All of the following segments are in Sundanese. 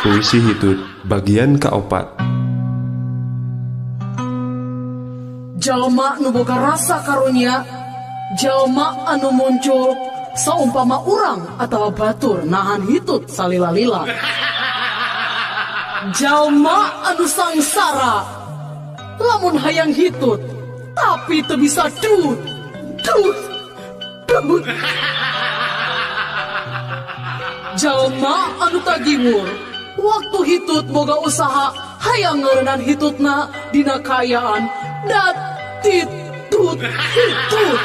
Puisi hitut bagian kaopat. Jalma nu boga rasa karunya, jalma anu muncul saumpama urang atawa batur nahan hitut salila-lila. Jalma anu sangsara lamun hayang hitut tapi teu bisa dut dut dut. Jalma anu tagiwur waktu hitut boga usaha hayang ngeureunnan hitutna dina kaayaan dat tit tut hitut.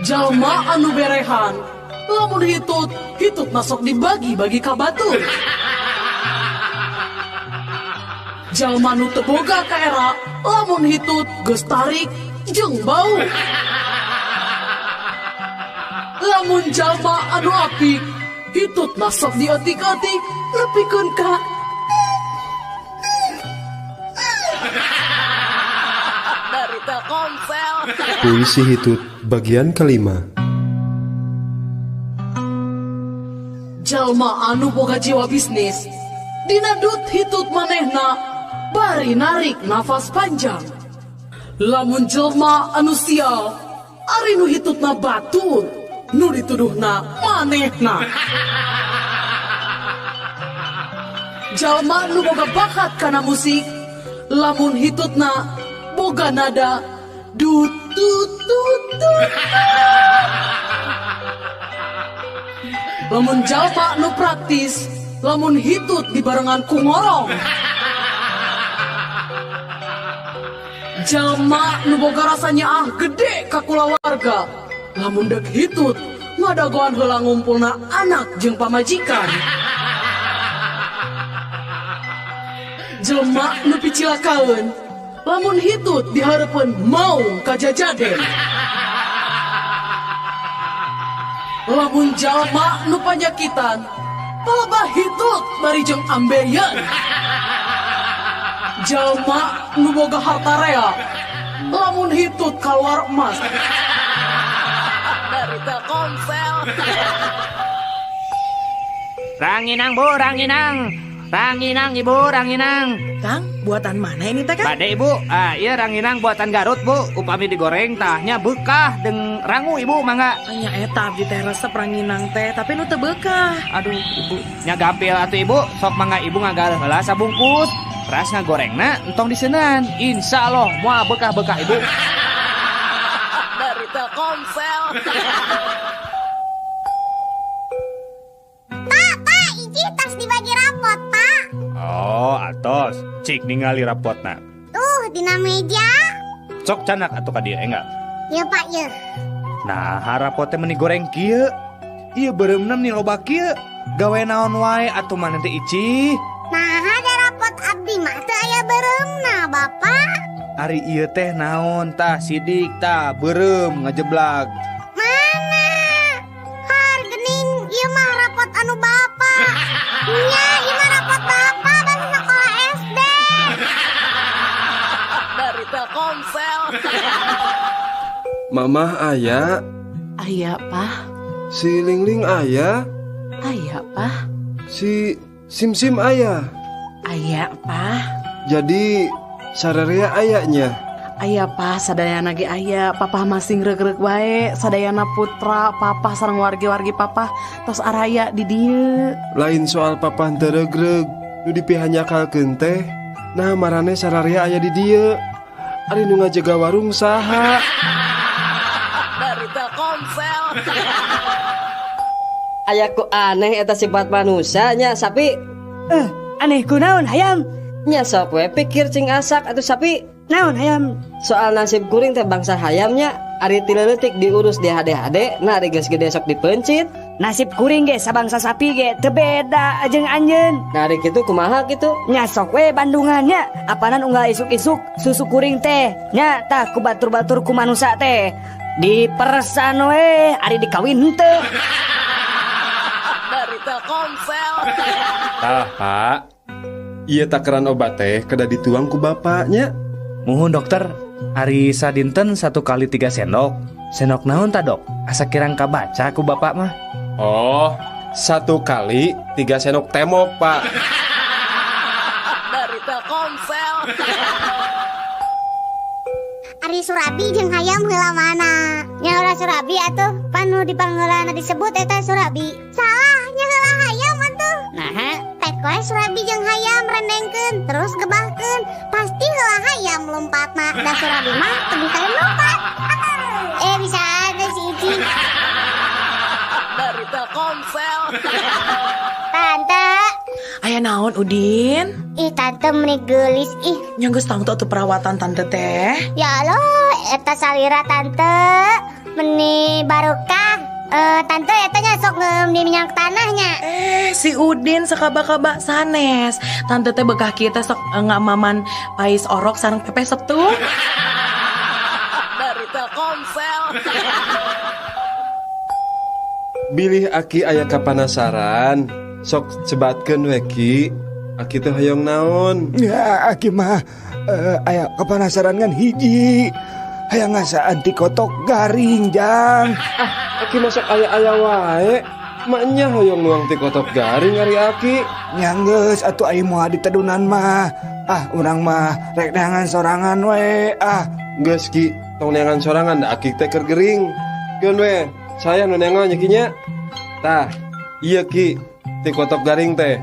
Jalma anu berehan lamun hitut hitut masuk dibagi-bagi ka batur. Jalma nu teu boga kaera lamun hitut geus tarik jeung bau. Lamun jalma anu apik hitut masuk diotik-otik nepikeun ka dari Telkomsel. Puisi hitut bagian kelima. Jalma anu boga jiwa bisnis dina dut hitut manehna bari narik nafas panjang. Lamun jelma anu sial ari nu hitutna batur nu dituduhna manehna. Jalma nu boga bakat kana musik lamun hitutna boga nada dut tut tut tut. Lamun jalma nu praktis lamun hitut dibarengan ku ngorong. Jalma nu boga rasa nyaah gede ka kulawarga lamun deuk hitut ngadagoan heula ngumpulna anak jeung pamajikan. Jelma nu picilakaeun lamun hitut dihareupeun maung kajajaden. Lamun jalma nu panyakitan palebah hitut bari jeung ambeien. Jalma nu boga harta rea lamun hitut kaluar emas. Dari Telkomsel. Ranginang bu, ranginang. Ranginang ibu, ranginang. Kang, buatan mana ini teh Kang? Bade ibu, iya ranginang buatan Garut bu. Upami digoreng tahnya bekah deng rangu ibu mangga. Nya eta abdi teh resep ranginang teh, tapi nu teu bekah. Aduh ibu, nya gampil atuh ibu, sok mangga ibu ngagal heula sabungkus. Ras ngagorengna entong diseunan. Insya Allah moal bekah-bekah ibu. Dari Telkomsel. Pak, Pak, iji tas dibagi rapot, Pak. Oh, atos. Cik ningali rapotna. Tuh, dina meja. Sok canak atuh ka dieu enggak? Ya, Pak, ya. Nah, rapotnya meni goreng kieu. Ieu beureumna meni loba kieu. Gawe naon wae atuh maneh teh Ici? Nah, ada rapot abdi mah teu aya beureumna, Bapak. Ari ieu teh naon tah sidik tah beureum ngajeblag. Mana? Har geuning ieu mah rapot anu Bapak. Nya, ieu mah rapot Bapak basa sekolah SD. Dari Telkomsel. Mamah aya? Aya, Pak. Si Lingling aya? Aya, Pak. Si Sim-Sim aya? Aya, Pak. Jadi sararea ayanya? Aya, Pak, sadayana ge aya. Papa masing reuk-reuk wae, sadayana putra, papa sareng wargi-wargi papa tos araya di dieu. Lain soal papa henteu reug-reug, nu dipihanyakalkeun teh. Nah, marane sararea aya di dieu. Ari nu ngajaga warung saha? Dari Telkomsel. Aya ku aneh eta sifat manusianya sapi. Aneh kunaon hayam? Nya sok we pikir cing asak atuh sapi. Naon hayam? Soal nasib kuring teh bangsa hayamnya, ari ti leutik diurus di hade-hade, nah ari geus gede sok dipencit. Nasib kuring ge sabangsa sapi ge teu beda jeung anjeun. Nah ari kitu kumaha kitu? Nya sok we bandungannya, apanan unggal isuk-isuk susu kuring teh nya tah ku batur-batur ku manusa teh. Dipersan we ari dikawin henteu. Dari Telkomsel. Tah, Pak. Ieu takaran obat teh kedah dituang ku bapaknya. Muhun dokter, ari sadinten 1 kali 3 sendok. Sendok naon ta dok? Asa kirang kabaca ku bapak mah. Oh, 1 kali 3 sendok temok, Pak. Dari Telkomsel. Ari Surabi jeung hayam heula mana? Nya heula Surabi atuh, pan nu dipangheulana disebut eta Surabi. Salah, nya heula hayam atuh. Naha, pek wae Surabi jeung hayam rendengkeun terus gebahkeun. Pasti heula hayam lompatna, da Surabi mah teu bisa lompat. Bisa aja si Ici. Dari Telkomsel. Tante. Aya naon Udin? Ih tante meni geulis ih. Nya geus tangtu atuh perawatan tante teh. Ya Allah, eta salira tante meni barokah. Tante eta nya sok di minyak tanahnya. Si Udin sakaba-kaba sanes. Tante teh bekah kieu teh sok ngamaman pais orok sareng pepes setu. Dari Telkomsel. Bilih aki aya kapanasaran, sok sebatkeun we ki. Aki teh hoyong naon? Ya aki mah aya kapanasaran ngan hiji. Hayang ngasaan ti kotok garing jang. Ah, aki masuk aya-aya wae. Maknya hoyong nuang ti kotok garing ari aki. Nya geus atuh aya moal ditedunan mah. Ah, urang mah rek neangan sorangan we. Ah, geus ki, tong neangan sorangan da aki teh keur gering. Keun we, saya nu neangan nya ki nya. Tah, ieu ki ti kotok garing teh.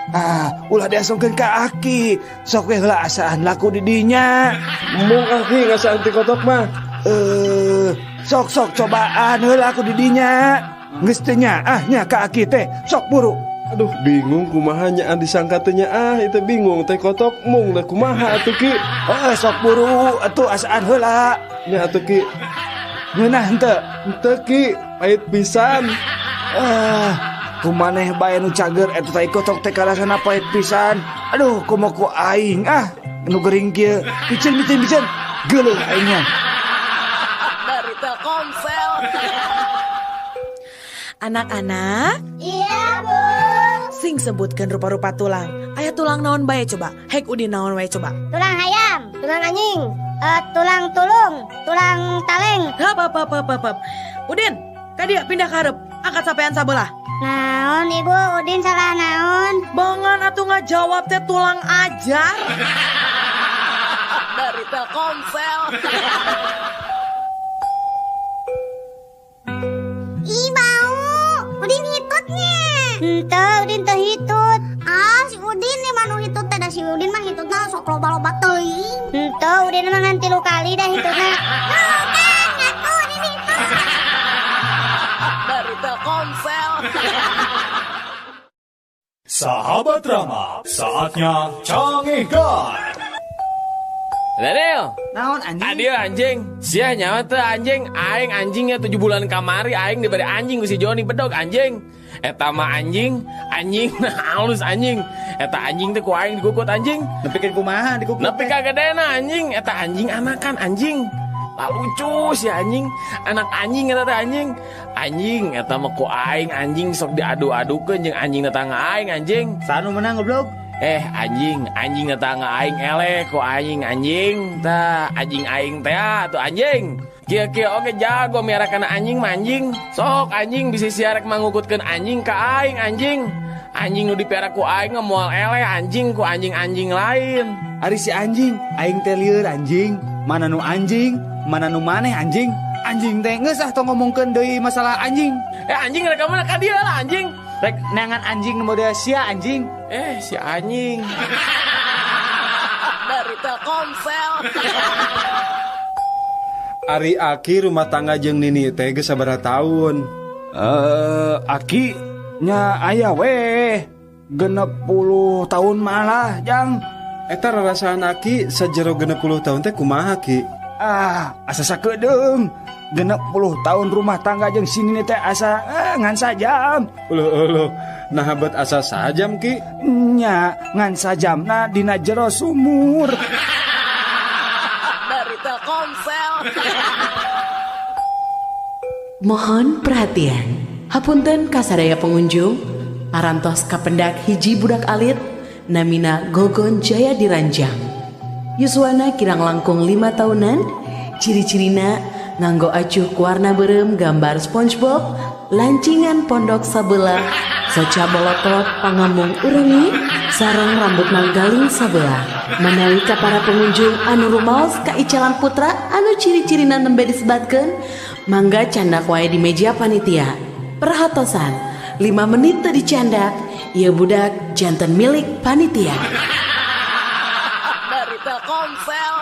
Ah, ulah diasongkeun ka aki. Sok we heula asaan laku di dinya. Mung aki ngasaan ti kotok mah. Sok-sok cobaan heula aku di dinya. Geus teu nyaah nya ka aki teh. Sok buru. Aduh, bingung kumaha nyaan disangka teh nyaah, itu bingung teh kotok mung da kumaha atuh ki. Heeh, sok buru atuh asaan heula. Nya atuh ki. Ngeunah henteu? Henteu ki, pahit pisan. Kumaneh bae nu cager eta tai kotok teh karasana pahit pisan. Aduh, komo ku aing ah nu gering kieu. Piceun piceun piceun. Geuleuh aingnya. Dari Telkomsel. Anak-anak. Iya, Bu. Sing sebutkan rupa-rupa tulang. Aya tulang naon bae coba? Hek Udin naon wae coba? Tulang hayam, tulang anjing, tulang tulung, tulang taleng. Hap hap hap hap hap. Udin, ka dieu pindah ka hareup. Angkat sampean sabelah. Naon ibu, Udin salah naon? Bongan atuh ngajawab teh tulang ajar. Dari Telkomsel. Ih bau, Udin hitutnya. Henteu, Udin teu hitut. Ah, si Udin nih manu hitut teh, da si Udin mah hitutna sok loba-loba teuing. Henteu, Udin mah ngan 3 kali dah hitutna. Tuh kan, ngaku Udin hitut. Dari Telkomsel. Sahabat Rama, saatnya Cangehgar. Daniel, naon anjing? Adio anjing, sia nyawa teh anjing, aing anjingnya 7 bulan kamari aing diberi anjing ku si Joni bedog anjing. Eta mah anjing, anjing halus anjing. Eta anjing teh ku aing dikukut anjing. Nepikeun kumaha dikukut? Nepi ka gedena anjing, eta anjing anakan anjing. Lah lucu si anjing, anak anjing eta teh anjing. Anjing eta mah ku aing anjing sok diadu-adukeun jeung anjing tetangga aing anjing. Sanu menang goblok. Anjing, anjing tetangga aing eleh ku aing anjing. Tah anjing aing teh atuh anjing. Kieu-kieu oge jago miara kana anjing mah anjing. Sok anjing bisi sia rek mangukutkeun anjing ka aing anjing. Anjing nu dipiara ku aing mah moal eleh anjing ku anjing-anjing lain. Ari si anjing, aing teh lieur anjing. Mana nu anjing, mana nu maneh anjing. Anjing teh geus ah tong ngomongkeun deui masalah anjing. Anjing rek ka mana ka dieu lah anjing. Rek neangan anjing nu model sia anjing. Si anjing. Dari Telkomsel. Ari aki rumah tangga jeung nini teh geus sabaraha taun? Aki nya aya weh 60 tahun malah jang. Eta rarasaan aki sajero 60 tahun teh kumaha ki? Ah, asa sakedeung. 60 tahun rumah tangga jeung si nini teh asa ngan sajam. Uluh uluh, nah bet asa sajam ki? Nya, ngan sajamna dina jero sumur. Dari Telkomsel. Mohon perhatian. Hapunten kasadaya pengunjung, parantos kapendak hiji budak alit namina Gogon Jaya Diranjang. Yuswana kirang langkung 5 tahunan, ciri-cirina nganggo acuh warna berem gambar SpongeBob, lancingan pondok sabelah, Soca bolotot pangambung ureungit sareng rambutna galing sabelah. Manawi ka para pengunjung anu rumaos ka icalan putra anu ciri-cirina nembe disebatkeun, mangga candak wae di meja panitia. Perhatosan, 5 menit teu dicandak, ieu budak janten milik panitia. Dari Telkomsel.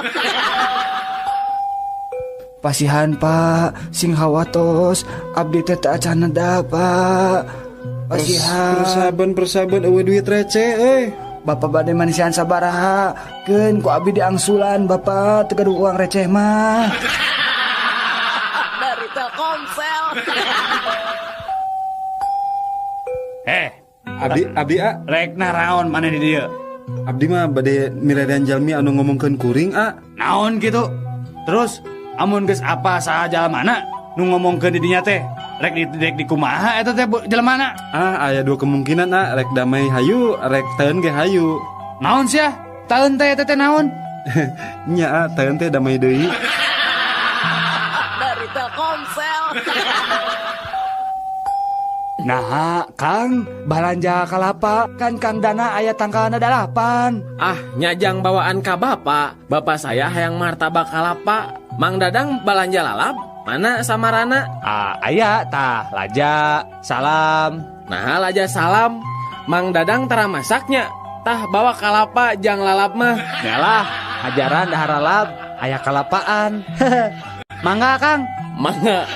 Pasihan Pak, sing hawatos, abdi teh teu acan neda Pak. Pasihan. Persaban eueuh duit receh euy. Bapak bade manisian sabaraha, keun ku abdi diangsulan Bapak teu gaduh uang receh mah. Dari Telkomsel. Abdi a rek naraon maneh di dieu? Abdi mah bade miredan jalmi anu ngomongkeun kuring a. Naon kitu? Terus amun geus apa saha jalmana nu ngomongkeun di dinya teh? Rek di kumaha eta teh jelema? Ah, aya dua kemungkinan ah, rek damai hayu, rek taeun ge hayu. Naon sia? Taeun teh eta teh naon? Nya ah, taeun teh damai deui. Dari Telkomsel. Nah, Kang, balanja kalapa kan Kang Dana aya tangkalna 8. Ah, nyajang bawaan ka bapak. Bapak saya hayang martabak kalapa. Mang Dadang balanja lalap. Mana samarana? Ah, aya tah laja salam. Nah, laja salam. Mang Dadang tara masaknya. Tah bawa kalapa jang lalap mah. Nyalah, ajaran dahar lalap, aya kalapaan. Mangga, Kang. Mangga.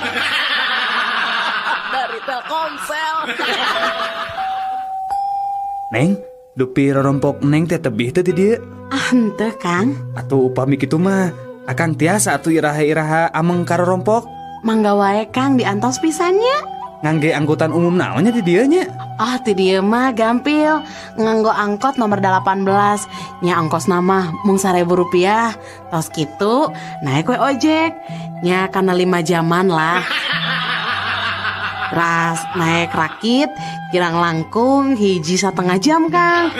Dari Telkomsel. Neng, dupi rorompok neng teh tebih teh di dieu. Ah, henteu, Kang. Atuh upami kitu mah akang tiasa atuh iraha-iraha ameng ka rorompok. Mangga wae Kang diantos pisannya. Ngangge angkutan umum naonnya di dieu nya? Ah, ti dieu mah gampil. Nganggo angkot nomor 18. Nya ongkosna mah mung 1.000 rupiah. Tos kitu naik we ojek. Nya kana 5 jaman lah. Ras naik rakit kirang langkung 1,5 jam Kang.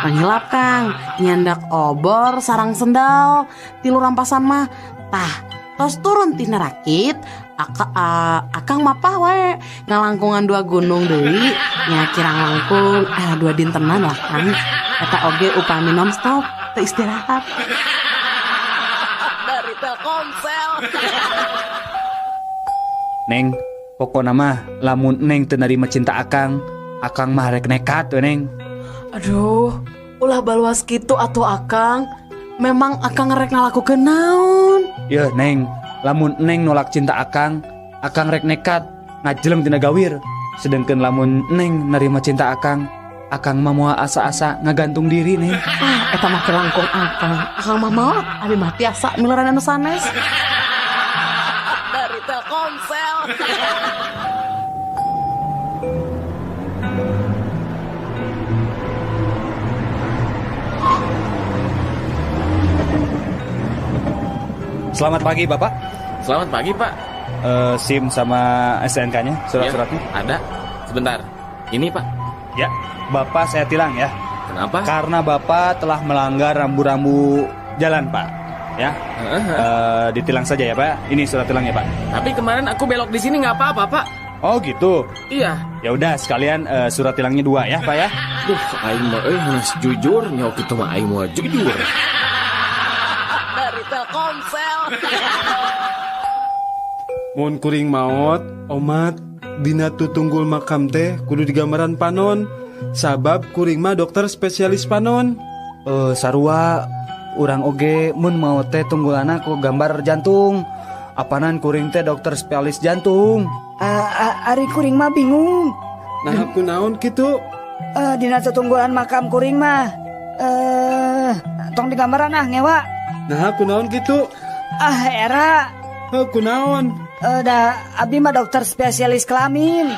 Pangilap Kang, nyandak obor sarang sendal, tilu rampasan mah. Tah, tos turun tina rakit, akang mapah wae ngalangkungan 2 gunung deui, nya kirang langkung 2 dintenan lah Kang. Eta oge upami nonstop teu istirahat. Dari Telkomsel. Neng, pokona mah lamun neng teu narima cinta akang, akang mah rek nekat we neng. Aduh, ulah baluas kitu atuh akang. Memang akang rek ngalakukeun naon? Yeuh neng, lamun neng nolak cinta akang, akang rek nekat ngajeleng tina gawir. Sedengkeun lamun neng narima cinta akang, akang mah moal asa-asa ngagantung diri neng. Ah, eta mah kelangkung akang. Akang mah maot, abi mah tiasa miluran anu sanes. Dari Telkomsel. Selamat pagi Bapak. Selamat pagi Pak. SIM sama STNK-nya, surat-suratnya? Ya, ada. Sebentar. Ini Pak. Ya, Bapak saya tilang ya. Kenapa? Karena Bapak telah melanggar rambu-rambu jalan Pak. Ya. Ditilang saja ya Pak. Ini surat tilangnya Pak. Tapi kemarin aku belok di sini nggak apa-apa Pak. Oh gitu. Iya. Ya udah sekalian surat tilangnya 2 ya Pak ya. Duh, aing mah harus jujur, nyawa kitu mah aing mah jujur. Dari Telkomsel. Mun kuring maot, omat dina tutunggul makam teh kudu digambaran panon. Sabab kuring mah dokter spesialis panon. Sarua urang oge mun maot teh tunggulana ku gambar jantung. Apanan kuring teh dokter spesialis jantung. Ari kuring mah bingung. Nah aku naon kitu? Dina tutunggulan makam kuring mah tong digambaran ah ngewa. Nah aku naon kitu? Ah era. Aku naon? Da abdi mah dokter spesialis kelamin.